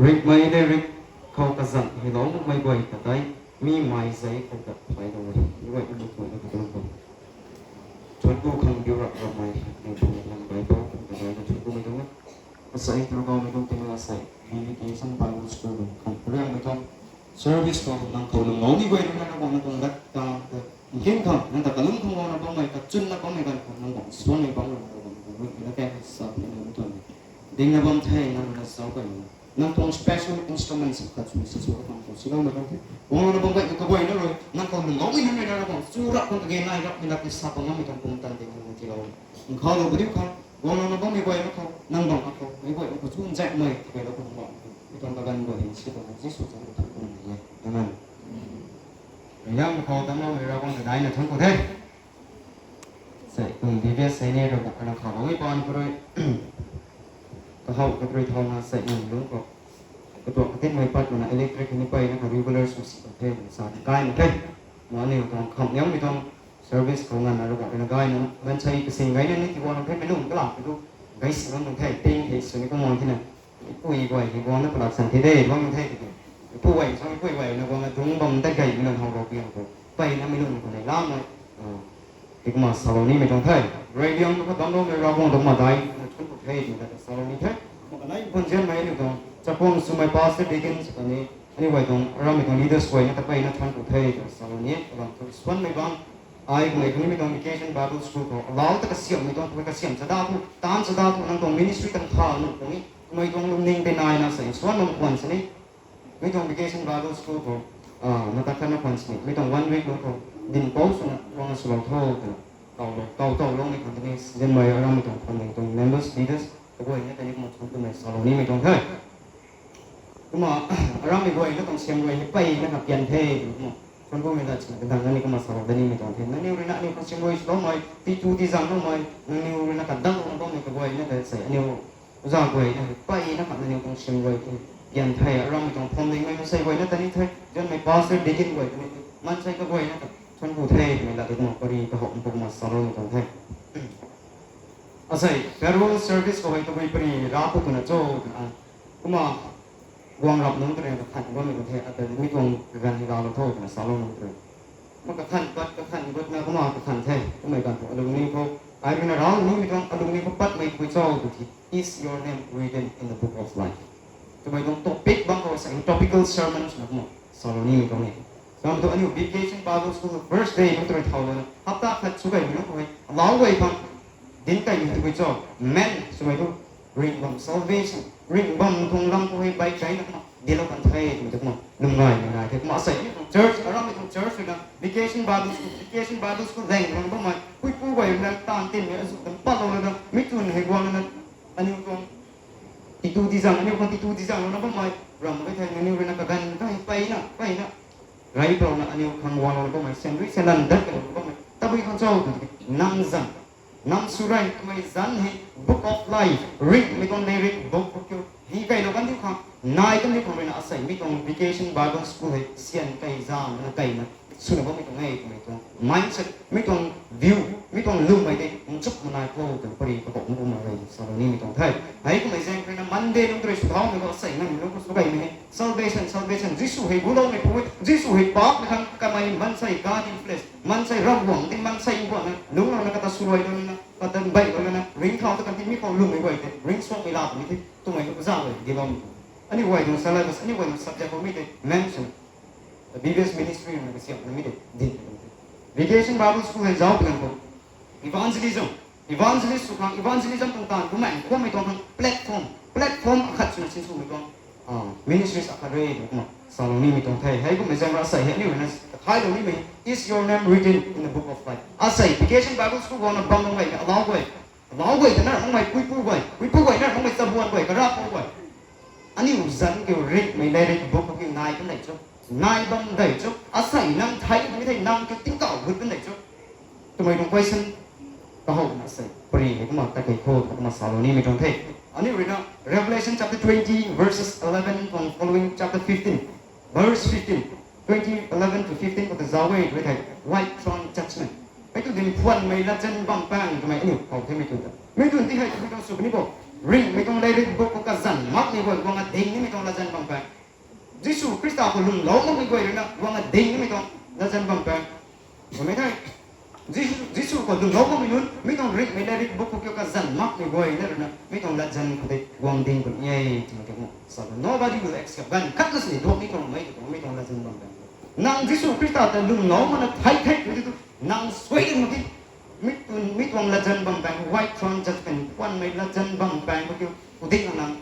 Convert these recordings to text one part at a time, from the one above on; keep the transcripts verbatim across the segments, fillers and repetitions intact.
Rikmei le rik khou kazanc hei lou makmei guay ta tei, mi mai zei khou ta phaylou e. Mi guay mi guay na katuang khou. Thuanc ku khang biu rap rap mei, ni bu lang bai pou, kung ta bai na thuanc ku mei tuang na. Asei turu kau mei tuang tina asei, B V K Sun Bible School tuang khang pariang mei tuang. Service khou nang khou lung ngou ni guay na na bang na tuang dat ta ta. Nking khang, nang ta kalum khang na bang mei, kachun na bang mei gan khang, nang bang suan mei bang na bang na bang na keng sa phi na tuang. Ding na bam the, nang na sau kai na. Nang tuang special instruments khat sw sa sw khang khou si lou na bang the. Bang na bang mei ka guay na rui, nang khou lung ngou ni nang na bang, su rap khang ka gen nai rap ni lak ni sa bang na mei tuang pum tan ding na ti lou. Nang khou lou bu diu khang, bang na bang mei guay na khou, nang bang khou, mei guay na khou, chun zak mei, guay na khou bang. Mei tuang kagan guay, si tuang, Jisu tuang, tuang, tuang, ye. Amen. Yang khou tam lou mei rap khang ta dai na thuanc ku the. Sei, kum D B S sei ni rui buk kana khou bang i pan kha rui. Kahou kha rui thau na sei nang lung khou. Katuak katit mei pat mana electric ni pey na kha regular sw si the, sa kai na the. Ma ni tuang kham niam mi tuang service khou ngan na rui buk na gai na, man sei kasing gai na ni ti wan the, mi lung kala tu. Gai si wan the, ting the, sw ni kumang the na. Pui guay ni guang na palak san the de, guang the. Pui guay, sang pui guay na guang na dung bam ta gai mi na hau rau piang khou. Pey na mi lung khou nei lam na. Ti kumna salou ni mei tuang the. Radio khou bam lou mei rau guang tuang ma dai, na chun khou the, ni ta salou ni the. Ma kanei phun zian mei ni tuang. Chapang sw mei pastor, deacon, sa ta ni. Ani guay tuang, aram mei tuang leaders guay na ta pey na chun khou the, ta salou ni. Alam tu suan mei bang. Ai kummei khou ni mei tuang Vacation Bible School khou. Alau ta kasiam mei tuang, khou kasiam sa da tu, tan sa da tu, nang tuang ministry tang tha nu khou ni. Mei tuang lungning tei nai na sa, suan mei khwan sa ni. Mi tuang Vacation Bible School khou, ah, na ta khat na khwan sini. Mi tuang one week lou khou, din pou swna, wang swlou tho, twna. Tau lou, tau, tau lou ni khang tini, season mei aram mi tuang khwan ding tuang members, leaders, kaguay ni tani kumna chun kumna salou ni mei tuang the. Kumna, aram mi guay na tuang siam guay ni pey na kha pian the, kumna. Chun kumna da chun, kadang na ni kumna salou da ni mei tuang the. Nangniw rui na ni khang siam guay swlou mei, ti tu ti zang lou mei, nangniw rui na kadang lou na bam mei kaguay na ta sei, aniw Uza guay na, pey na khat na ni tuang sim guay tu. Pian thei, aram mi tuang phom ding mei, mansei guay na tani thei, zian mei pastor, deacon guay tani thei, mansei ka guay na ta, chun ku thei, mei la tu kumna pari, kahok, kumna salou mi tuang thei. Asei, farewell service khou hei tabui pari, ra pu tu na cho, twna, kumna, guang rap nunc tw rui kathan bam mei tuang the, ata mi tuang kaganv hei laalou tho twna salou nunc tw rui. Ma kathan pat, kathan pat na kumna kathan the, kummei ganv khou alungning khou. Ai rui na rau ni mi tuang alungning khou patmei tabui cho tw the, Is your name written in the book of life? Twmei tuang topic bam khou sa, topical sermon swna kumna salou ni mi tuang e. Sa tu aniu Vacation Bible School first day nunc tw rui thau lana, hapta khat sw gay mi nunc khou hei, lau gay bam, din kai mi tabui cho, men swmei tu, ringh bam salvation, ringh bam tuang lam khou hei bai chai na kumna, dilou kan the, twmei tu kumna, lum ngai, ngai the, kumna asei, church, aram mi tuang church rui na, Vacation Bible School, Vacation Bible School, leng rang bammei, pui pu guay rui na, tan tin mei, azu kan pat lou na, mi tun hei guang na, aniu tuang, titu di zang, aniu khang titu di zang lou na bammei, ram mak e the, aniu rui na kaganv, kai, pey na, pey na, rai plou na, aniu khang guang lou na bammei, sen rui sen lan dat ka lou na bammei, tabui khang cho, nang zang, Nam sw rei twmei zanc hei Book of Life, ringh mei tuang lei ringh book, book kiu, hi kai lou kan diu khang, nai kan diu khang rui na asei mi tuang Vacation Bible School hei, sian kai zan na kai na, swna bammei tuang e twmei tuang mindset, mi tuang view, mi tuang lwmmei tei, nchuk manai khou twna pari kakok nunc kumna rei, salou ni mei tuang the. Hei kummei zaeng rui na Monday nunc tw rui sw thau mei khou asei nganv nunc khou sw kai mei hei, salvation, salvation, Jisu hei guloumei pui, Jisu hei paap mei khang kamei mansei God in flesh, mansei Ravguangc tei mansei guangna, lungc lana kata swluai lana, kata mbai lana, ringcthau ta kan ti mi khou lwmmei guay tei, ringcsuangmei la puni tei, twmei tu kazauh e, di bam. Aniu guay tuang syllabus, aniu guay tuang subject khou mi tei, mention, B B S ministry na kasiam na mi tei, din. Vacation Bible School hei zauc pui ganv khou, evangelism, evangelist sw khang, evangelism tuang taanv, kummei, kummei tuang khang, platform, platform akhat swna sinswmei tuang, ah, ministries akhat rui, kumna, salou ni mei tuang the. Hei kummei zaeng rui asei hei, aniu rui na, kathailou ni mei, Is your name written in the book of life? Asei, Vacation Bible School guangna bam lou mei, alau guay, alau guay ta na, nangmei puipu guay, puipu guay na, nangmei chabuan guay, karapou guay. Aniu zanc kiu ringh mei lei ringh book kiu nai kan dei cho, nai bam dei cho, asei nang thei, nang thei, nang kiu tingkauh gut kan dei cho. Twmei tuang question, kahou na asei, pari hei kumna, ta kei khou, kumna salou ni mei tuang the. Aniu rui na, Revelation chapter twenty, verses eleven and following, chapter fifteen, verse fifteen, twenty, eleven to fifteen khou ta zauc e, rui thei, white throne judgment. Hei tu dinc phuanmei latzan bam pang twmei aniu khou the mei tu ta. Mei tu ti hei tu mei tuang sw ni bo. Ringhmei tuang lairik book khou kazanc makmei guay guang ading nimei tuang latzan bam paeng. Jisu Khrista khou lwmlou makmei guay ruina guang ading nimei tuang latzan bam paeng. Kummei the, Jisu, Jisu khou lwmlou makmei nunc, mi tuang ringhmei lairik book khou kiu kazanc makmei guay na ruina mi tuang latzan khou tei guang ding puni e twmei tei sa, nobody will accept. Ganv khat na sini duak ni tuang mei tei tuang mi tuang latzan bam paeng. Nang Jisu Khrista ta lwmlou makna thei thei tu tu nang suai ding mak ki. Mi tuang, mi tuang latzan bam paeng, white throne judgment puanmei latzan bam paeng khou kiu, u ding nang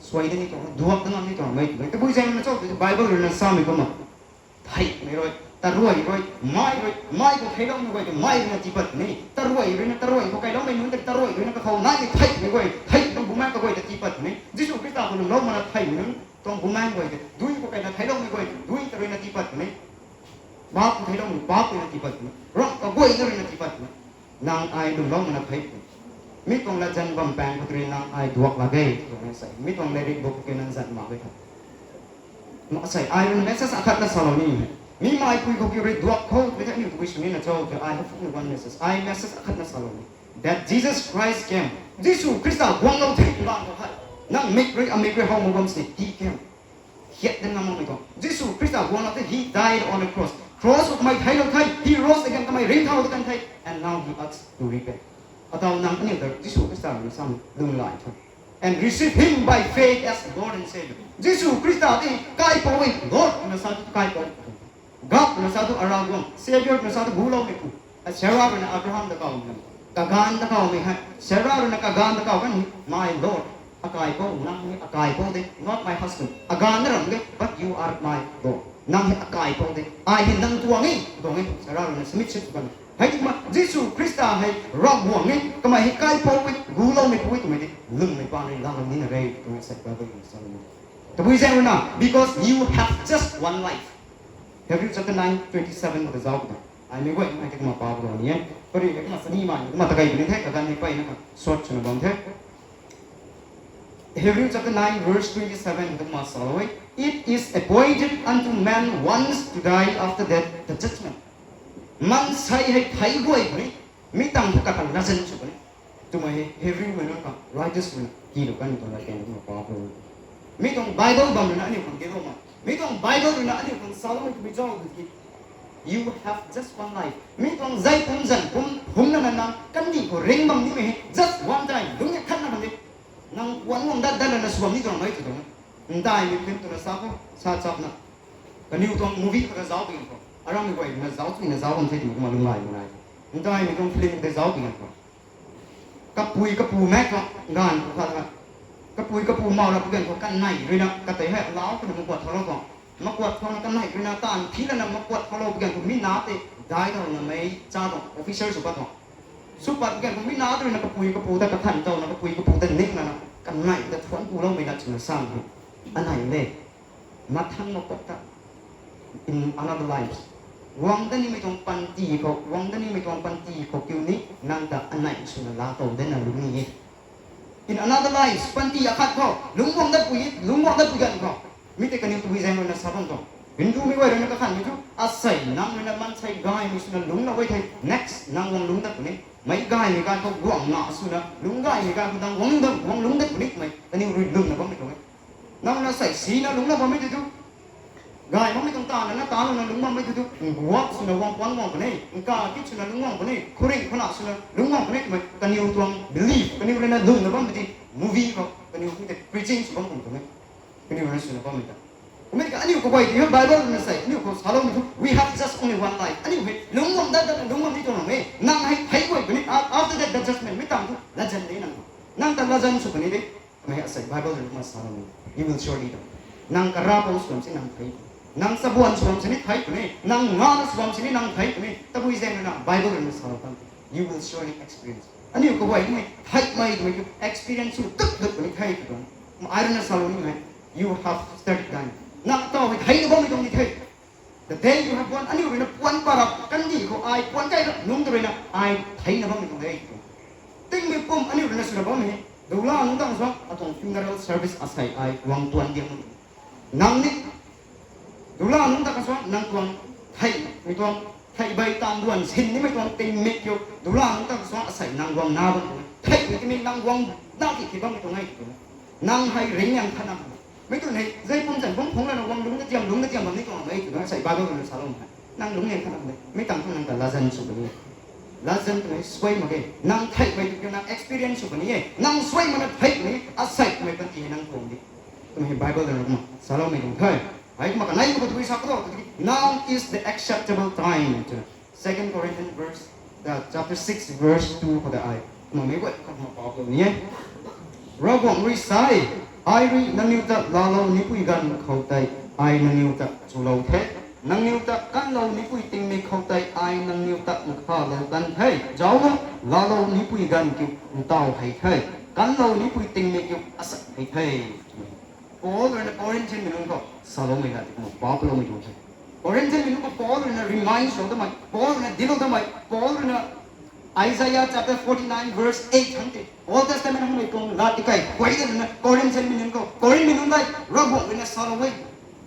suai ding ni tuang, duak ding ni tuang mei twmei. Tabui zaeng na cho, Bible ruina samei kumna, theihmei rui, taruai rui, mai rui, mai khou theiloumei guay tei mai ruina tiipat ni, taruai ruina, taruai khou kailoumei nunc tei taruai ruina kakhou naimei theihmei guay, theih tuang bumaeng kaguay ta tiipat ni. Jisu Khrista khou lwmlou makna theihmei nunc tuang bumaeng guay tei dui khou kaina theiloumei guay, dui ta ruina tiipat ni. Paap khou theiloumei, paap ruina tiipat ni. Ramh kaguayna ruina tiipat ni. Nang ai lwmlou makna thei, mi tuang latzan bam paeng khou tei nang ai duak lak ge twna sa, mi tuang lairik book khou kiu nang zan mak ge tho. Asei ai ruina message akhatna salou ni, mi meipui khou kiu rui duak khou twmei the, aniu tabui sw nina cho tw, I have only one message. Ai message akhatna salou ni, that Jesus Christ came. Jisu Khrista guanglou the bang khou hei, nang mik rui, amik rui how mak bam sini, he came. Hiat ding ngam makmei tuang Jisu Khrista guanglou the, he died on the cross. Cross khou kamei theilou the, he rose again, kamei ringcthau ta kan the, and now he asks to repent. Atau nang aniu ta Jisu Khrista ruina sam lwmlou tho, and receive him by faith as Lord and Savior. Jisu Khrista tei kaipouc e, Lord twna sa tu kaipouc, God twna sa tu Aravguangc, Savior twna sa tu guloumeipu. Sarah ruina Abraham ta kawmei, kaganv ta kawmei hei, Sarah ruina kaganv ta kaw kan, my Lord, akaipouc, nang hei akaipouc de, not my husband. Aganv na ram de, but you are my Lord. Nang hei akaipouc de, ai hei nang tuang e, tuang e, Sarah ruina submit sw kan. Hei tiki ma Jisu Khrista hei Ravguangc e, kamei hei kaipouc e, guloumeipu e twmei tei lwmmei paan rui laalou nina re twna sa Bible ruina sa. Tabui zaeng ruina, because you have just one life. Hebrew chapter nine twenty seven khou ta zauc ta, ai mei guay ai tei kumna pau khou ni e, pari kumna sani mai kumna ta kai ni the, kaganv ni mpeyna kha short swna bam the. Hebrew chapter nine verse twenty seven khou ta kumna salou e, it is appointed unto man once to die, after that the judgment. Maansei hei thei guay puni, mi tangv thu kata latzan sw puni twmei hei Hebrew mei nunc khang writers ruina tiilou kan tuang lat kan kumna pau khou, mi tuang Bible bam ruina aniu khang tiilou ma, mi tuang Bible ruina aniu khang saloumei twmei zauc tiki, you have just one life. Mi tuang zei pumc zan pumc phungc lana nang kandih khou ring bam nimei hei just one time, lungc khatna bam de. Nang puanc guang dat dat lana sw bam ni tuang mei tw tuang e. Ndaimei film twna sa khou sa chapna, kaniw tuang movie khou ta zauc pui ganv khou, arammei guay ruina zauc chuina zauc bam the twmei kumna lunghlaic mak nai. Ndaimei tuang film tei zauc pui ganv khou, kapui kapu maek khou ganv khou khat kha, kapui kapu mau rap pui ganv khou kanei ruina katei hei lau khou na makuat thaulou khou, makuat thauna kanei ruina taanv thi lana makuat thaulou pui ganv khou mi na tei dai thauna mei cha tuang officer sw pat tuang, sw pat pui ganv khou mi na tei ruina kapui kapu ta kathan thauna kapui kapu ta ning lana kanei ta thuanc kuloumei lat swna sa e. Anei le, mathang makuat ta, in another life, guang dat nimei tuang panty khou, guang dat nimei tuang panty khou kiu ni nang ta anei swna laa tow dena lungc ni e. In another life, panty akhat khou lungc guang dat pui, lungc guang dat pui ganv khou, mi tei kaniw tabui zaeng ruina sa bam tuang, Hindumei guay ruina kakhanmei thu, asei nang ruina maansei gaymei swna lungclou e thei, next nang guang lungc dat puni, meic gaymei ganv khou guangna swna lungc gaymei ganv khou nang guang lungc dat, guang lungc dat puni twmei kaniw rui lwmna bammei tuang e. Nang na sei sina lungcna bammei tei thu, gay makmei tuang taanv na taanv lana lungc bammei tei thu, nguak swna guang puanc guang puni, nka kit swna lungc guang puni, khouringh khana swna lungc guang puni twmei kaniw tuang belief, kaniw ruina lwmna bammei tei movie khou kaniw kum tei preaching sw bam kum tuang e. Kaniw ruina swna bammei ta, kummei ka aniu kaguay tei hei Bible ruina sei aniu khou saloumei thu, we have just only one life. Aniu hei lungc guang dat dat lungc bam ni tuang ram e. Nang hei thei guay puni, after that the judgment, mi tangv thu latzan de nang. Nang ta latzan sw puni de. Kamei asei Bible ruina kumna saloumei, you will surely die. Nang karapou sw bam sini nang thei, nang chabuan sw bam sini thei puni, nang ngana sw bam sini nang thei puni. Tabui zaeng ruina Bible ruina salou kan, you will surely experience. Aniu kaguay kummei theihmei twmei kiu experience sw tuk tuk puni thei tw tuang. Ai ruina salou nimei, you have studied them. Nang taw hei theina bammei tuang ni the. The day you have born, aniu ruina puanc parap kandih khou ai puanc kai rap nungc ta ruina ai theina bammei tuang de tw tuang. Tingmei pum aniu ruina swna bammei hei, dula nungc tang suang atuang funeral service asei ai guang tuan diang nungc. Nang ni dula nungc tang suang nang tuang theihmei tuang Theih bei tang duan sin nimei tuang tingmik kiu dulang ta suang asei nang guang na bam tu. Theih bei tingmik nang guang na ki ki bam tu ngai tu. Nang hei ring yang khat na. Mei tu nei, zei pum zan pum phung la na guang lung na tiam, lung na tiam bam ni tuang mei tu na sei Bible na sa lou mei. Nang lung yang khat na mei. Mei tang tu nang ta latzan sw bam ni. Latzan tu nei suai mak ge. Nang theih bei tu nang experience sw bam ni e. Nang suai mak na theih ni, asei mei panty nang tuang di. Tumei Bible na ma sa lou mei tuang the. Hei kumna kanei kumna tui sa khou tu, now is the acceptable time twna. Second Corinthians verse, uh, chapter six verse two khou ta ai. Kumna mei guay kumna pau khou ni e. Ravguangc rui sa e, ai rui nangniw ta laalou nipui ganv khou tei ai nangniw ta chulou the. Nangniw ta kanlou nipui tingmik khou tei ai nangniw ta nkhalou kan the. Zauc o, laalou nipui ganv kiu ntaw hei the. Kanlou nipui tingmik kiu asei hei the. Paul rui na Corinthian mei nunc khou saloumei la ti kumna pau khou loumei tuang the. Corinthian mei nunc khou Paul rui na remind sw damei, Paul rui na deal damei, Paul rui na Isaiah chapter forty-nine verse eight hang ti Old Testament hang mei tuang la ti kai kuai de na Corinthian mei nunc khou, Corinth mei nunc lai Ravguangc rui na salou e.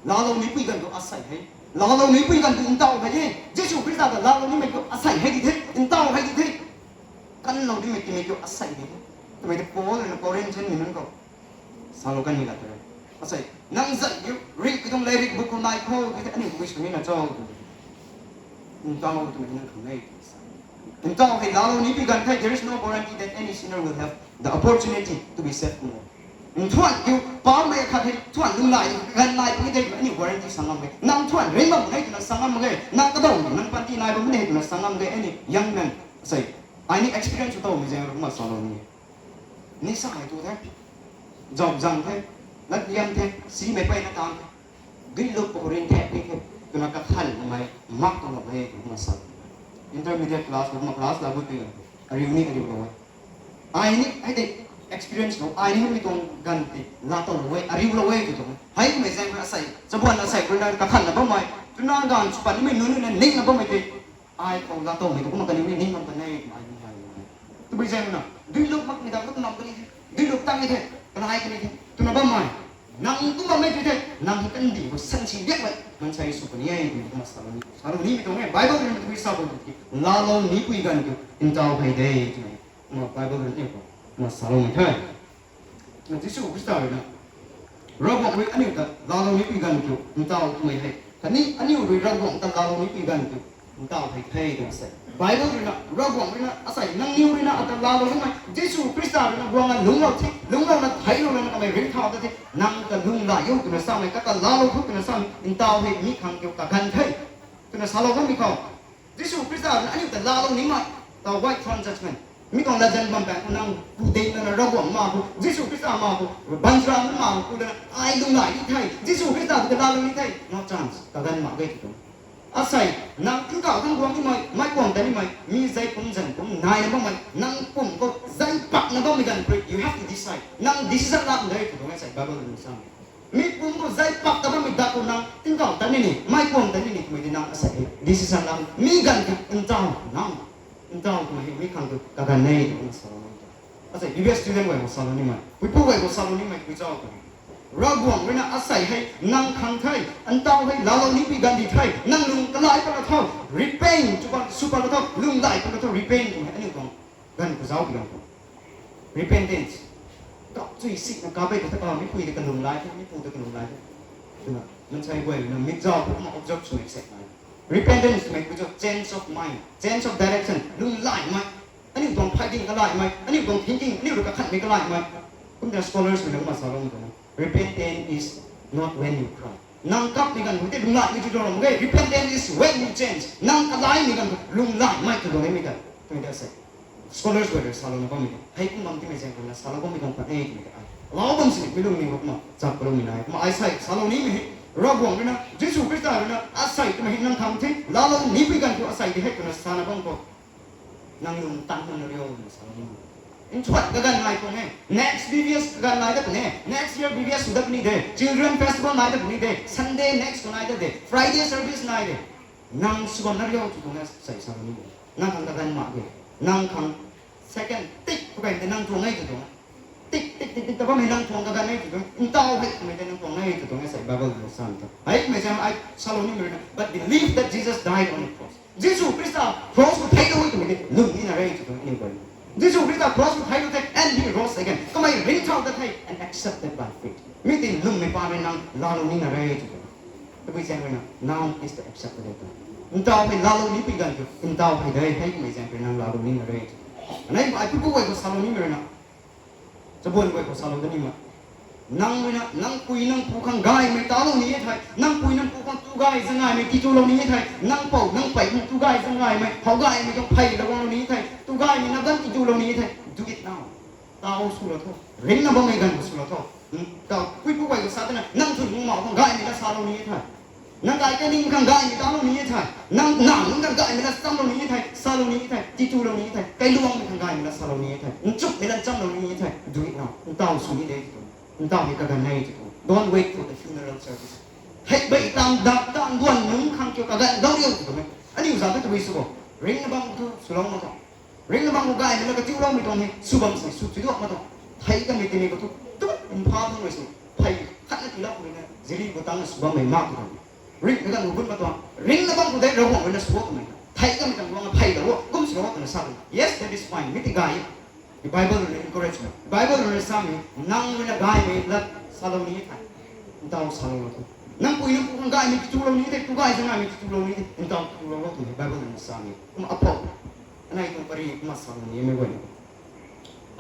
Laalou nipui ganv tu asei hei. Laalou nipui ganv tu ntaw hei e. Jisu Khrista ta laalou nimei tu asei hei di the, ntaw hei di the. Kanlou nimei tingmik tu asei di the. Twmei tu Paul rui na Corinthian mei nunc khou salou kanmei la te. Asei, nang zat yu, rik ki tuang lairik bu khou nai khou, ki te aniu bui sw ni na cho. Ntaw twmei nang khang e. Ntaw hei laalou nipui ganv the, there is no guarantee that any sinner will have the opportunity to be saved mo. Nthuan kiu, pamei khat hei, thuan lung lai, ganv lai pui de, aniu guarantee sa ngam e. Nang thuan ring bam e twna sa ngam e, nang kadau, nang panty nai bam e twna sa ngam e, aniu young man. Asei, ai ni experience tow mei zaeng rui kumna salou ni. Nisa hei tu the, zauc zang the, lat liam the, simei peyna tang the, duilup pau rin the, ni the, twna kakhan mei mak tuang lou e, kumna sa. Intermediate class, kumna class la bu tei, ariu ni ariulou e. Ai ni, hei tei experience lou, ai ni mi tuang ganv tei laatow lou e, ariulou e tw tuang. Hei kummei zaeng rui asei, chabuan asei rui na kakhanna bammei, twna ganv sw pat nimei nunc rui na ningna bammei tei, ai khou laatowmei tu kumna kaniw ni ning bam kan e, ai ni hei. Twmei zaeng na, duilup makmei ta kum nam kani the, duilup tang ni the, kanai kani the, twna bammei. Nang kumna mei tei the, nang hei kandih khou sansi biakmei maansei sw puni e, twna kumna salou ni, salou nimei tuang e, Bible rui na tei sa bam tiki, laalou nipui ganv kiu ntaw hei de, twmei. Kumna Bible rui na tei khou, kumna saloumei the. Na Jisu Khrista rui na, Ravguangc rui aniu ta laalou nipui ganv kiu ntaw twmei hei. Khatni aniu rui Ravguangc ta laalou nipui ganv kiu ntaw hei the twna sa. Bible rui na, Ravguangc rui na, asei nangniw rui na ata laalou nimei, Jisu Khrista rui na guang a lungclou the, lungclouna theiclou lana kamei ringcthau ta the, nang ta lunghlaic o twna samei, kata laalou thu twna samei, ntaw hei mi khang kiu kaganv the. Twna salou bammei khou, Jisu Khrista rui na aniu ta laalou nimei, ta white throne judgment. Mi tuang latzan bam paeng khou nang pu ding lana Ravguangc ma khou, Jisu Khrista ma khou, baanchara nunc ma khou pu lana, ai lunghlaic ni the, Jisu Khrista ta laalou ni the, no chance, kaganv mak ge tw tuang. Asei, nang tingkauh thangc guang nimei, meic kuang ta nimei, mi zei pum zan pum naina bammei, nang pum khou zei pakna bammei ganv khou, you have to decide. Nang decision laa de tw tuang e sei Bible rui na sa. Mi pum khou zei pak ta bammei dat khou nang tingkauh ta ni ni, meic kuang ta ni ni, twmei di nang asei decision laa. Mi ganv kiu ntaw, nang ntaw twmei hei mi khang tu kaganv e twna salou ni. Asei B B S student guay khou salou nimei, puipu guay khou salou nimei, pui zauc khou, Ravguangc rui na asei hei nang khang the, ntaw hei laalou nipui ganv di the, nang lung kalai pat la tho, repent, sw pat, sw pat la tho, lunghlaic pat la tho, repent twmei aniu tuang ganv khou zauc pi lou khou. Repentance. Kap chui sikna kap e ta, a, mipui ta kalunghlaic the, mipu ta kalunghlaic the. Twna maansei guay na mik zauc khou kumna observe swmei sek nai. Repentance twmei khou cho change of mind, change of direction, lunghlaicmei. Aniu tuang phay ding kalaicmei, aniu tuang thinking, aniu rui kakhanmei kalaicmei. Kumna scholars rui na kumna salou tuang, repentance is not when you cry. Nang kapmei ganv khou tei lunghlaicmei tw tuang ram ge, repentance is when you change. Nang kalaicmei ganv khou lunghlaicmei tw tuang e mi ta. Twmei ta sei scholars guay rui salouna bammei tei, hei kum bam timei zaeng khou na salou bammei tuang pat e twmei ta ai lau bam sini mi lung ni khou kumna chak paloumei nai. Kumna ai sei salou nimei hei, Ravguangc rui na, Jisu Khrista rui na asei twmei hei nang khang the, laalou nipui ganv khou asei di hei twna sana bam khou, nang lung tan man riu na salou ni. Nchuat kaganv nai tuang e, next B B S kaganv nai dat puni, next year B B S sw dat puni de, Children Festival nai dat puni de, Sunday next khou nai dat de, Friday service nai de. Nang sw bam na riu tw tuang e sei salou ni. Nang khang kaganv mak ge, nang khang second tik khou kai de nang tuang e tw tuang e. tik tik tik tik ta bammei nang tuang kaganv e tw tuang, ntau hei twmei tei nang tuang e tw tuang e sei Bible rui sa tu. Hei twmei zaeng ai salou nimei rui na, but believe that Jesus died on the cross. Jisu Khrista cross khou theilou e twmei tei lwm nina re tw tuang aniu guay. Jisu Khrista cross khou theilou the and he rose again. Kamei ringcthau ta the and accepted by faith. Mi tei lwmmei pa rui nang laalou nina re tw tuang. Tabui zaeng rui na, now is the accepted time. Ntau hei laalou nipui ganv kiu, ntau hei de, hei twmei zaeng rui nang laalou nina re tw tuang. Anei ai puipu guay khou salou nimei rui na, chabuan guay khou salou da ni ma. Nang rui na, nang pui nang pu khang gaymei talou ni e thei, nang pui nang pu khang tu gay zang gaymei tiitulou ni e thei, nang pou nang pei khang tu gay zang gaymei, how gaymei tuang phey lou guanglou ni e thei, tu gaymei na ganv tiitulou ni e thei, do it now. Tau swlou tho. Ringna bammei ganv khou swlou tho. Tau puipu guay khou sa tana, nang thun nang mau khang gaymei na salou ni e thei, nang kai kaning khang gaymei talou ni e thei, nang nang nunc khang gaymei na chamlou ni e thei, salou ni e thei, tiitulou ni e thei, kailuangmei khang gaymei na salou ni e thei, nchumhmei na chamlou ni e thei, do it now. Ntau sw ni de tw tuang. Ntau hei kaganv e tw tuang. Don't wait for the funeral service. Hei bei tang dak tang duan nunc khang kiu kaganv dau riu tw tuang e. Aniu zat tu tabui sw bo. Ringna bam tu swlou ma tuang. Ringna bam khou gaymei na katiuloumei tuang hei sw bam sei sw tiduak ma tuang. Thei kanmei tini khou tu, tu mpha tuang rui sw. Phey khatna tiilou khou rui na ziri khou tangna sw bammei mak tuang. Ringna ganv khou gut ma tuang. Ringna bam khou de Ravguangc rui na sw twmei. Thei kanmei tang guang phey lou kum swlou twna sa tuang. Yes, that is fine. Mi tei gay e. Bible rui na encourage ma. Bible rui na samei, nang rui na gaymei lat salou ni e thei, ntau salou lou tu. Nang pui nang pu khang gaymei tiitulou ni e thei, tu gay zang gaymei tiitulou ni e thei, ntau tiitulou lou twmei Bible rui na samei. Kumna apou, anei tuang pari kumna salou ni e mei guay na.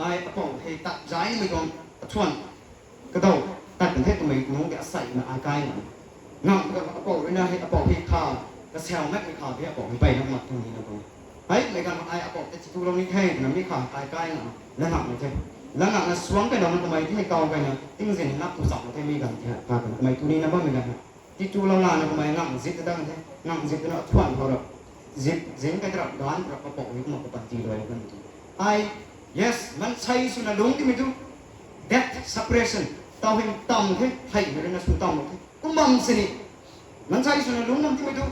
Ai apou hei tat zai nimei tuang athuan kadau tat kan the twmei nunc tei asei na ai kai nga. Nang apou rui na hei apou hei kha, kasau mak kha de apou hei mpeyna mak tu ni na tuang. Hei mei ganv ai apou tei tiitulou ni the twna mi kha ai kai nga, langakmei the. Langakna suang kailou na kamei tei hei kau kaina tingzin nap tu cham the mi ganv tei hei kha twna kamei tu ni na bammei ganv hei. Tiitulou lana kamei ngang zip ta dang the, ngang zip twna thuan khou rap, zip zing kai ta rap ganv rap apou hei kumna kapan tiilou kan tu. Ai, yes, mansei swna lungc timei tu, death separation, tau hei tam the, theimei rui na sw tam mak the. Kum bam sini, mansei swna lungc bam timei tu,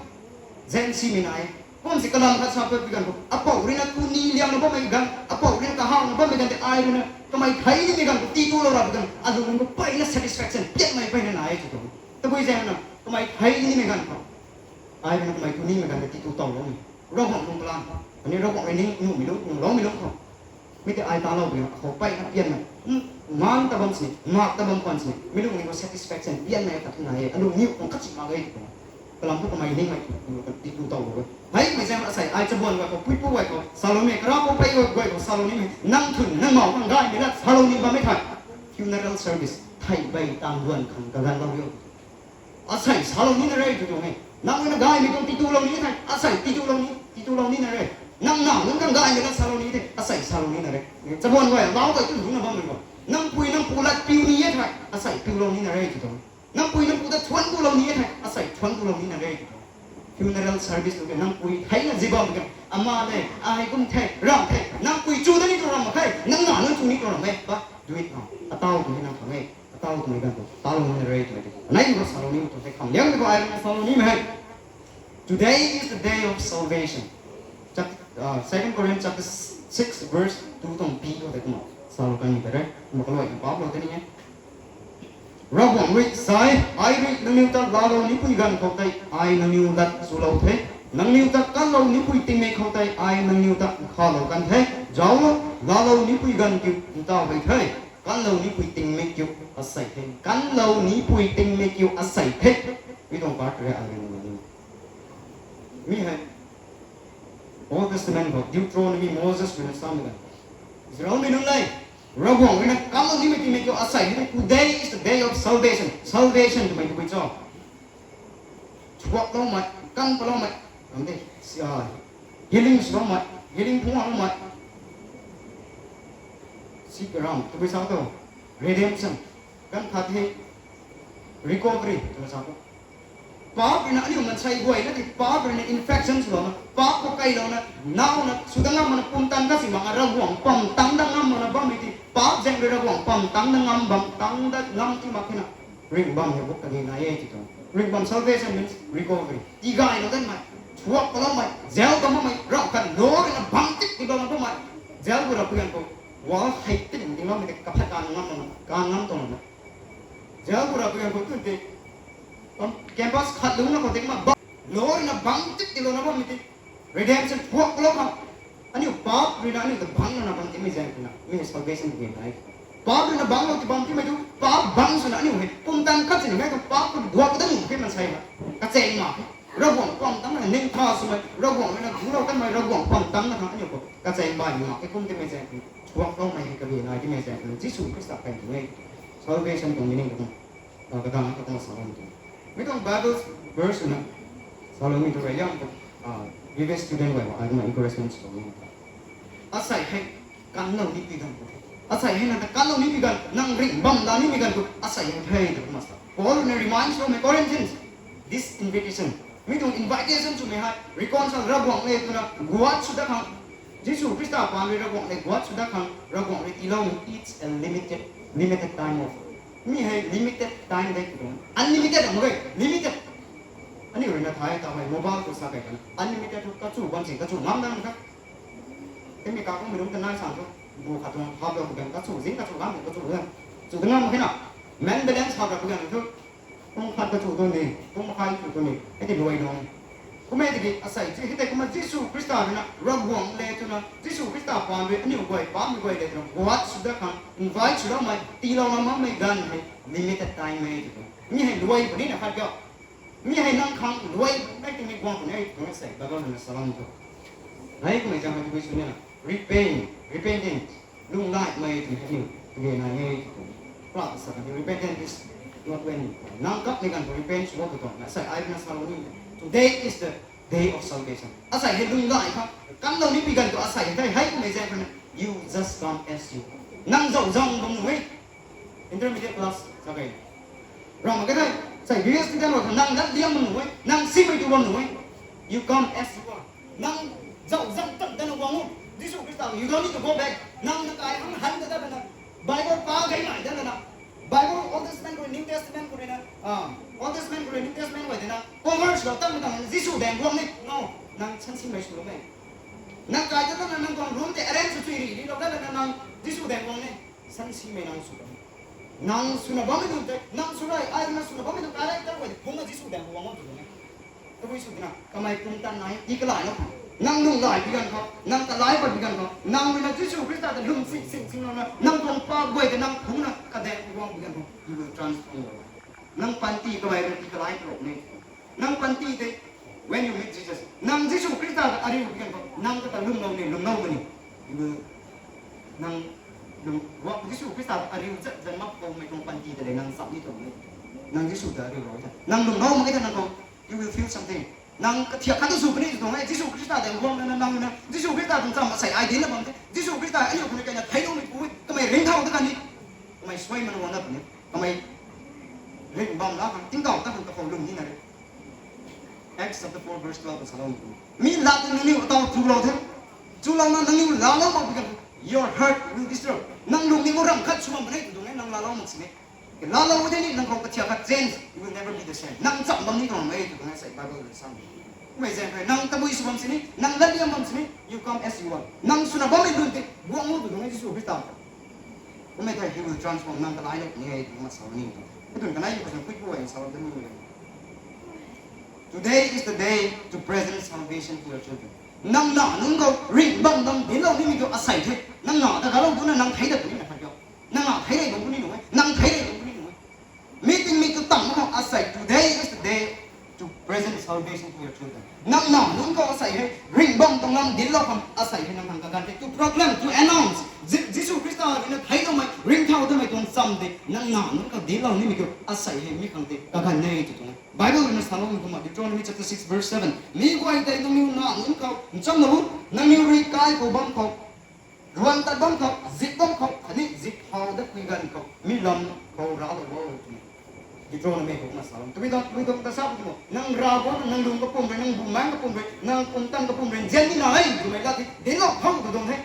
zansimei nai. Kum si kalam khat sa pat pi ganv khou, apou rui na tu ni liangna bammei ganv, apou rui na kahawna bammei ganv tei ai rui na kamei thei nimei ganv khou tiitulou rap ganv, alung khou mpeyna satisfaction pianmei mpeyna nai e tw tuang. Tabui zaeng na kamei thei nimei ganv khou, ai rui na kamei tu nimei ganv tei tiitu towloumei, Ravguangc lung kalam, khatni Ravguangc rui ni nuhmei lung, nuhloumei lung khou. Mi tei ai talou bina khou mpeyna pianmei, maan ta bam sini, mak ta bam khwan sini, mi lung ni khou satisfaction pianmei khat nai e, alung niw khang khat si mak e tw tuang. Kalam thu kamei ningmei, tiitu towlou e. Hei mei zaeng asei ai chabuan guay khou, puipu guay khou saloumei, karapou pei guay khou salou nimei, nang thun nang mau khang gaymei lat salou ni bammei thei, funeral service, thei bei tang duan khang kaganvlou riu. Asei salou nina re tw tuang e. Nang rui na gaymei tuang tiitulou ni thei, asei tiitulou ni, tiitulou nina re. Nang nang nunc khang gaymei lat salou ni thei, asei salou nina re. Chabuan guay, lau guay tu lungcna bammei guay, nang pui nang pu lat piu ni e thei, asei piulou nina re tw tuang. Nang pui nang pu ta thuan kulou ni e thei, asei thuan kulou nina re tw tuang. Funeral service tu ke nang pui theina zi bam ke, ama le, ai kum the, ram the, nang pui chu da ni tu ram mak khe, nang na nunc chu ni tu ram e, but do it now. Atau tu ni nang khang e, atau twmei ganv khou talou nina re twmei tei, anei khou salou nimei tuang the, kham liangmei khou ai rui na salou nimei hei, Today is the day of salvation. Chap-, uh, Second Corinthians chapter six verse two tuang pi khou tei kumna salou kanmei ta re, kumna kaluai na paplou tei ni e. Ravguangc rui sa e, ai rui nangniw ta laalou nipui ganv khou tei ai nangniw lat chulou the. Nangniw ta kanlou nipui tingmik khou tei ai nangniw ta nkhavlou kan the. Zauclou, laalou nipui ganv kiu ntau hei the. Kanlou nipui tingmik kiu asei the. Kanlou nipui tingmik kiu asei the. Mi tuang part re ai rui nangniw. Mi hei Old Testament khou Deuteronomy, Moses rui na samei ganv, Israelmei nunc le, Ravguangc rui na kanlou nimei tingmik kiu asei hei, today is the day of salvation. Salvation twmei tabui cho? Chuakloumei, kan paloumei, ram de, healing swloumei, healing phungloumei, si ram tabui sa tu, redemption, kan khat hei recovery twna sa tu. Paap rui na aniu mansei guay na tei paap rui na infection swlouna, paap khou kailouna, nauna sw dat ngam makna pumtan kasi mak a Ravguangc pam tangc dat ngam makna bammei tei, paap zaeng rui Ravguangc pam tangc dat ngam bam, tangc dat ngam ti mak khe na, ringh bam hei bu kani nai e ti tuang. Ringh bam, salvation means recovery. Tigaylou danmei, chuak paloumei, jail bam bammei, ravkhat lou rui na bam tik tilouna bammei, jail khou rap pui ganv khou Wall hei tin ding lou mei tei kaphat kan ngam, kan ngam tuang na. Jail khou ra pui ganv khou tun tei, campus khat lungna khou tei kumna bang, lorina bang tip tilouna bammei tei, redemption thuak lou khang. Aniu paap ruina aniu ta bang lana bam timei zaeng khou na, mi hei salvation kage nai. Paap ruina bang lou ti bam timei tu, paap bang swna aniu hei pumtan khat sini mei khou paap khou guak ta nuh khe mansei na. Kachaeng mak khe. Ravguangc pam tangc na ning tha swmei, Ravguangc ruina gulou kanmei, Ravguangc pam tangc na khang aniu khou kachaeng bai mak khe kum timei zaeng khou. Thuak loumei hei kage nai timei zaeng khou na, Jisu Khrista kai tu e. Salvation tuang meaning tu. Ah, kadang na katang salou tu. Mi tuang Bible verse na saloumei tu rui yam tu, ah, previous student guay ba, ai kumna encouragement swlou ni. Asei hei kanlou ni pi ganv khou the. Asei hei nang ta kanlou ni pi ganv, nang ringh bam la nimei ganv khou, asei hei the tw kumna sa. Paul na remind swmei Corinthians, this invitation. Mi tuang invitation swmei hei, reconcile Ravguangc le twna guat sw dat khang. Jisu Khrista paan rui Ravguangc le guat sw dat khang, Ravguangc rui tiiloumei, it's a limited, limited time of. Mi hei limited time de tw tuang. Unlimited mak ge, limited. Aniu ruina thay ta hei, mobile khou sa kei kana. Unlimited thu kachu bam si, kachu ngam dang kha. Tei mi kakumei lungc ta nai sang thu, bu khat tuang hap lou pui ganv kachu, zing kachu, lam kachu, chu ta ngam khe na. Main balance hap ra pui ganv thu, pung khat kachu tu ni, pung makhai chu tu ni, hei tei luai nung. Kum e tiki, asei, hei tei kumna Jisu Khrista ruina, Ravguangc le twna, Jisu Khrista paan rui, aniu guay, paapmei guay le twna, guat sw dat khang, invite sw datmei, tiilou na makmei ganv hei, limited time e tw tuang. Mi hei luai puni na khat kiu. Mi hei nang khang luai puni, mei tingmei guang puni, tw tuang sei, Bible ruina salou tu. Hei kummei zaeng hei tabui sw ni na, repent, repentance. Lunglaimei twmei hei aniu kage nai e tw tuang. Pra sa kan repentance is not when nang kapmei ganv khou repent sw o tw tuang. Asei ai ruina salou ni. Today is the day of salvation. Asei hei lunglai kha. Kanlou ni pi ganv khou asei hei, hei kummei zaeng khou na, you just come as you. Nang zauc zang bam nuh e. Intermediate class sa kei. Ram mak khe thei, sei B S student rui kha nang lat liang bam nuh e. Nang simei tu bam nuh e. You come as you are. Nang zauc zang tan tana guang o. Jisu Khrista, you don't need to go back. Nang na kai hang han ta tana, Bible pa gay nai tana, Bible Old Testament khou rui New Testament khou rui na, ah, Old Testament khou rui New Testament guay tei na convert lou tan tana Jisu daeng guang ni. No, nang sansimei swlou e. Nang kai ta tana nang tuang room tei arrange sw chui ri ri lou tana nang Jisu daeng guang ni. Sansimei nang sw bam. Nang swna bammei nunc tei, nang sw rei, ai na swna bammei nunc kai rei ta guay tei phungna Jisu daeng guang o tw tuang e. Tabui sw tina, kamei pumtan nai, tii kalai na khou. Nang lunglai pi ganv khou, nang kalai pat pi ganv khou, nang ruina Jisu Khrista ta lwm sing sing sing na, nang tuang paap guay tei nang phungna kadaeng guang pi ganv khou, you will transform your life. Nang panty kamei rui tii kalai rou ni. Nang panty tei, when you meet Jesus, nang Jisu Khrista ta ariu pi ganv khou, nang kata lwmlou ni, lwmlou ni. You will, nang, nang, wa, Jisu Khrista ta ariu zat zan mak khou mei tuang panty tei le nang cham ni tuang ni. Nang Jisu ta ariu rou ta. Nang lwmlou mak e ta nang khou, you will feel something. Nang kathiak khat tu sw puni tuang e, Jisu Khrista daeng guang na nang na, Jisu Khrista tuang cham asei ai dinc na bam the. Jisu Khrista aniu khou ni kaina theicloumei pu, kamei ringcthau ta kan ni. Kamei suai mana guang na puni. Kamei ringh bam la khang, tingkauh ta khang kakhou lwm ni na re. Acts chapter four verse twelve salou ni. Mi lat nangniw ataw chulou the. Chulouna nangniw laalou mak pi ganv, your heart will disturb. Nang lung ni mo ram khat sw bam puni tw tuang e, nang laalou mak sini. Laalou de ni nang khou kathiak khat change, you will never be the same. Nang cham bam ni tuang e tw tuang e sei Bible rui sa. Kummei zaeng khou nang tabui sw bam sini, nang lat liang bam sini, you come as you are. Nang swna bammei nunc tei guang o tw tuang e Jisu Khrista. Kummei thei he will transform nang kalai lou ni e tw tuang e sa ni. Katuang kanei khou sa pui pui sa bam ni. Today is the day to present salvation to your children. Nang na nunc khou ringh bam bam dinclou nimei tu asei the. Nang na ta galou tuna nang thei dat puni na khat kiu. Nang na thei rei bam puni nuh e. Nang thei rei bam puni nuh e. Mi tingmei tu tang mak khou asei, today is the day to present salvation to your children. Nang na nunc khou asei hei ringh bam tuang lam dinclou khang asei hei nang khang kaganv the. To proclaim, to announce. Ji-, Jisu Khrista ruina theicloumei, ringcthau tamei tuang cham tei nang na nunc khou dinclou nimei kiu asei hei mi khang tei kaganv e tw tuang e. Bible ruina saloumei kumna Deuteronomy chapter six verse seven. Mi guay tei nangniw na nunc khou nchamlou, nangniw rui kai khou bam khou, ruan tat bam khou, zip bam khou, khatni zip khou dat pui ganv khou, mi lam khou raclou o twna Deuteronomy khou kumna salou. Tabui tuang, tabui tuang ta sa pu tuang, nang Ravguangc, nang lung kapwm rui, nang bumaengc kapwm rui, nang pumtan kapwm rui nzian ni na e twmei lat tei dinclou khou tw tuang the.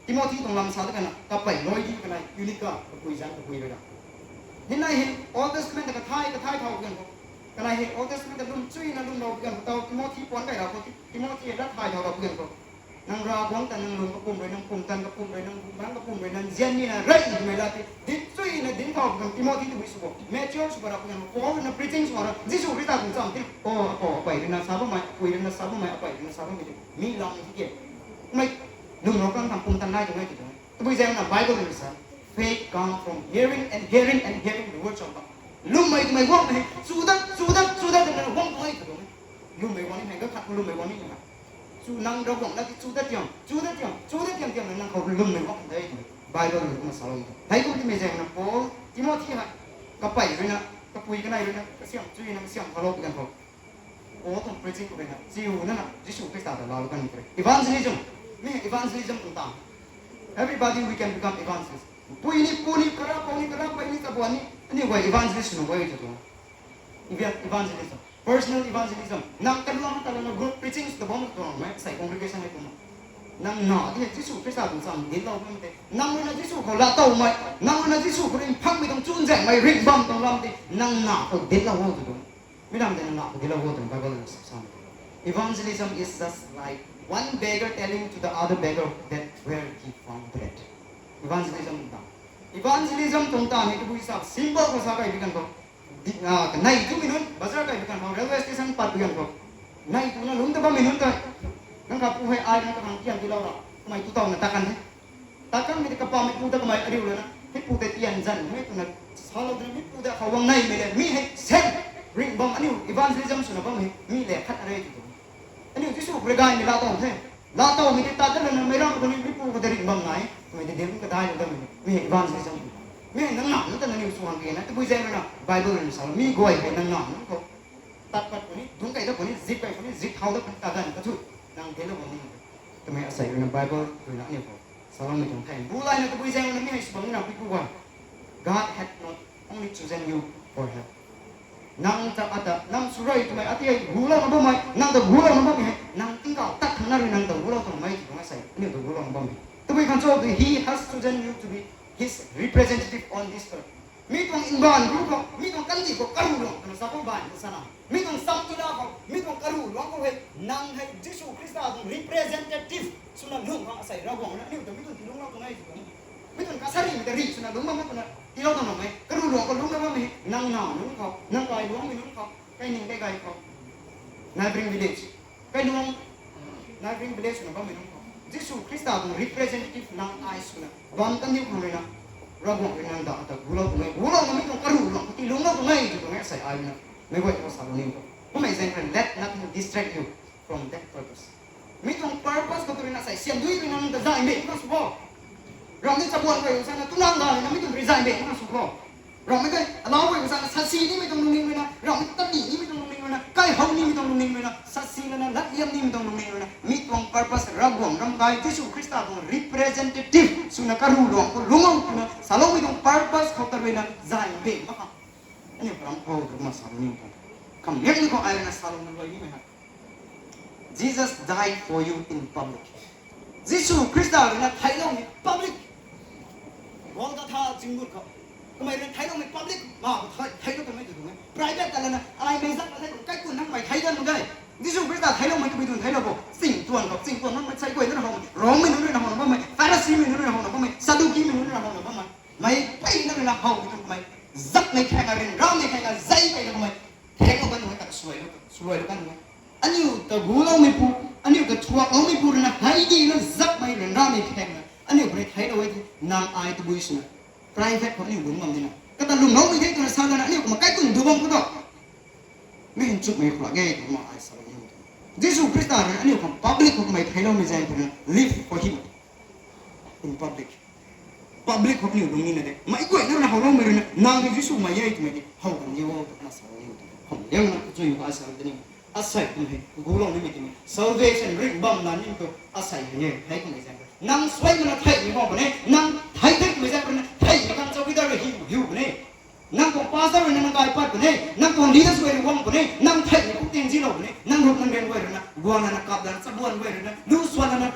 Timothy tuang lam sa ta kana, kapei loi di kanei, Eunika, kapui zaeng kapui rui ra. Hei nai hei Old Testament ta kathay, kathay thau pi ganv khou. Kanei hei Old Testament ta lwm chuina lwmlou pi ganv khou tau, Timothy puan kai ra khou, Ti-, Timothy lat thay thau ra pi ganv khou. Nang Ravguangc ta nang lung kapwm rui, nang pumtan kapwm rui, nang bang kapwm rui, nang zian ni na rey twmei la ti, dinc chuina dinc thau kan Timothy tabui sw bo. Mature sw ba ra pui kan, Paul na preaching sw ra, Jisu Khrista tuang cham ti. O, apo, apei rui na sa bammei, apui rui na sa bammei, apei rui na sa bammei ti. Mi lam ti ke. Mei, lwm rou kan tham pumtan nai twmei ti tuang. Tabui zaeng na Bible rui sa, faith come from hearing and hearing and hearing the words of God. Lwmmei twmei guang hei, chu dat, chu dat, chu dat twna guang tuang e tw tuang e. Lwmmei guang ni hei, ga khat lwmmei guang ni hei. Chu nang Ravguangc na ti chu dat tiang, chu dat tiang, chu dat tiang, tiang na nang khou lwmmei guang de. Bible rui kumna salou e. Hei kum timei zaeng na Paul, Timothy hei, kapei rui na, kapui kanei rui na, kasiam chui na kasiam khalou kan khou. Paul tuang preaching khou rui na, chiu na na, Jisu Khrista ta laalou kan ni kare. Evangelism, mi evangelism tuang ta. Everybody we can become evangelist. Pui ni, pu ni, kara, pau ni, kara, pei ni, kabuan ni, aniu guay evangelist sw nu guay tw tuang. Evan-, evangelism, personal evangelism. Nang kaluang ta lana group preaching sw ta bam tuang mei, sei congregation hei kumna. Nang na ti hei Jisu Khrista tuang cham dinclou bam te. Nang rui na Jisu khou laatowmei, nang rui na Jisu khou rui phakmei tuang chunzaenghmei ringh bam tuang lam ti, nang na khou dinclou o tw tuang. Mi lam de nang na khou dinclou o twna Bible na sa sa. Evangelism is just like one beggar telling to the other beggar that where he found bread. Evangelism ta. Evangelism tuang ta hei tabui sa, simple khou sa kai bi kan khou. Di-, ah, kanei twmei nunc, bazar kai bi kan khou, railway station pat bi kan khou. Nei twna lungc ta bammei nunc ta. Nang kha pu hei ai, nang kakhang tian tilou ra. Kamei tu tawna ta kan the. Ta kanmei ti kapameipu ta kamei ariu lana. Mipu tei tian zanmei twna salou twna mipu ta khou guang neimei le. Mi hei sen ringh bam aniu evangelism swna bam hei. Mi le khat arei tw tuang. Aniu Jisu khou rui gaymei laatow the. Laatowmei tei tat dat lana meic ram khou ni mipu khou tei ringh bam nai. Kamei tei dinc kadailou datmei. Mi hei evangelism. Mi hei nang nam ta nangniw sw hang kena. Tabui zaeng rui na Bible rui na salou. Mi guay hei nang nam khou tat pat puni, dungc kei dat puni, zip kei puni, zip thau dat puni, kaganv kathu. Nang dinclou bam ni. Twmei asei rui na Bible rui na aniu khou saloumei tuang the. Bulaina tabui zaeng rui na mi hei sw bam ni na pui pu guay. God had not only chosen you for help. Nang ta ata, nang sw rui twmei ati hei gulouna bammei, nang ta gulouna bammei hei, nang tingkauh tat thangna rui nang ta gulou tuang mei tw tuang asei, aniu ta gulouna bammei. Tabui khang cho tu, he has chosen you to be his representative on this earth. Mi tuang mbaanv ru khou, mi tuang kandih khou karuh luang twna sa khou mbaanv ta sana. Mi tuang sam tila khou, mi tuang karuh luang khou hei, nang hei Jisu Khrista tuang representative swna lungh khang asei Ravguangc na aniu ta mi tuang tilungclou tuang e tw tuang. Mi tuang kasari mi ta rih swna lungc bam twna tilou tuang nam e. Karuh luang khou lungcna bammei, nang na nunc khou, nang kai luangmei nunc khou, kai ning kai gay khou, neighboring village, kai luang, neighboring village swna bammei nunc khou, Jisu Khrista tuang representative nang ai swna bam kaniw khang rui na, Ravguangc rui nang ta ata gulou tuang e, gulouna mi tuang karuh luang khou tilungclou tuang e tw tuang e asei ai na. Meic guay khou salou ni khou. Kummei zaeng rui let nothing distract you from that purpose. Mi tuang purpose khou tu rui na sei siam dui rui nang ta zay mei khang sw khou. Ramhmei chabuan guay khang sana tunang da rui na mi tuang rui zay mei khang sw khou. Ramhmei tei alau guay khang sana sasi nimei tuang lungning rui na, ramhmei tei tat ni nimei tuang lungning rui na, kaihou nimei tuang lungning rui na, sasi lana latliam nimei tuang lungning rui na, mi tuang purpose Ravguangc ram kai Jisu Khrista tuang representative swna karuh luang khou lungclou twna saloumei tuang purpose khou ta rui na zay mei mak khang. Aniu ram khou tu kumna salou ni khou. Kham liang ni khou ai rui na salouna luai nimei hei. Jesus died for you in public. Jisu Khrista rui na theicloumei public. Golgotha chingmut khou. Kamei rui na theicloumei public. Ma khou thei, theiclou kamei tu tuang e. Private ta lana, ai mei zak la thei, kaikhun nang mei thei dat mak ge. Jisu Khrista theicloumei tabui tuang theiclou bo. Ching tuan khou, ching tuan nang mei sei guay na how. Rommei nunc rui na howna bammei, Pharisimei nunc rui na howna bammei, Saddukimei nunc rui na howna bammei. Mei peyna rui na how tuang kamei. Zakmei khaeng a, ryanramei khaeng a, zei keyna kamei. Theiclou kan nunc e, ta swluailou, swluailou kan nunc e. Aniu ta guloumeipu, aniu ta thuakloumeipu rui na hei di na zakmei ryanramei khaeng na. Aniu khou rui theiclou e ti, nang ai tabui swna. Private khou aniu lungc bam di na. Kata lungcloumei the twna sa lana aniu kumna kaikhun du bam khou tu. Mi nchumhmei khou lak ge twna ai salou ni tu. Jisu Khrista rui na aniu khang public khou kamei theicloumei zaeng khou rui na live for him in public. Public khou aniu lungning na de. Meic guayna rui na howloumei rui na, nang hei Jisu mei e twmei di how kan ni o twna salou ni tu. Kham liang na kachui khou ai salou ni. Asei kum hei gulou nimei ti mi. Salvation ringh bam na nimei tu asei hei e. Hei kummei zaeng rui. Nang suai mana theimei bam puni. Nang thei theimei zaeng rui na theimei khang chowkidar rui hiu, hiu puni. Nang tuang pastor rui na nang kai pat puni, nang tuang leaders guay rui guang puni, nang theimei kum tinzilou puni, nang rup nang ren guay rui na, guang lana kap lana, chabuan guay rui na, lu suan lana,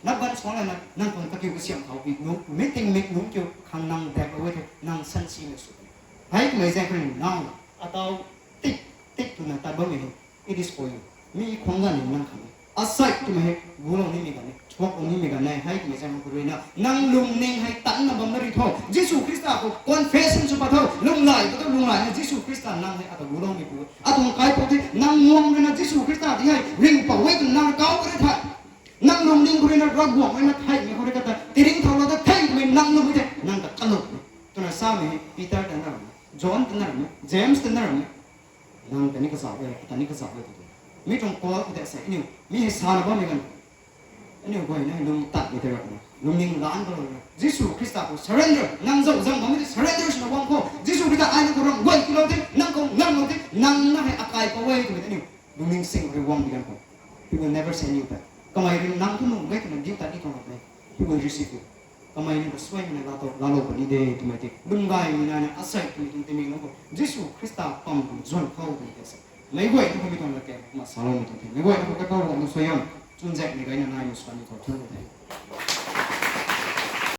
nap gan suang lana, nang tuang kakiu kasiam thau pi, nu, meeting mik nu kiu, khang nang dek guay the, nang sansimei sw puni. Hei kummei zaeng rui nang, atau tik, tik twna tat bammei hei, it is for you. Mi khwang ganv ni nang khang e. Asei twmei hei gulou nimei ganv e, thuaklou nimei ganv e, hei twmei zaeng khou rui na nang lungning hei tanna bam na ri tho. Jisu Khrista khou confession sw pat tho, lunghlaic pat tho, lunghlaic na Jisu Khrista nang hei ata guloumeipu, atuang kaipouc the, nang guang rui na Jisu Khrista di hei ringhpouc e twna nang kau kari the. Nang lungning khou rui na Ravguangc rui na theihmei khou rui kata tiringcthaulou ta theihmei nang lungmei the, nang ta kalum e twna samei hei Peter ta na ramei, John ta na ramei, James ta na ramei. Nang ta ni kazauh e, ta ni kazauh e tw. Mi tuang call khou tei sei aniu mi hei sana bammei ganv, aniu guay na lung tatmei tei rap na lungning lan kalou na Jisu Khrista khou surrender, nang zauc zang bammei tei surrender swna guang khou, Jisu Khrista ai nang khou ram guay kilou the, nang khou nganglou the, nang na hei akaipouc e twmei tei aniu lungning sing khou rui guang di ganv khou, he will never send you back. Kamei rui nang thu nung e twna diu tat ni tuang rap e. He will receive you. Kamei nang ta suaimei na laalou puni de twmei tei lwmgaymei naina asei twmei tuang timei nunc khou Jisu Khrista pam tuang zuan khou twmei tei sei meic guay na khoumei tuang latkaeng kumna saloumei tuang the. Meic guay na khou Kaipouc Ravguangc suaihiam chwnzaekmei gayna naimei sw kanmei khou thuanc the.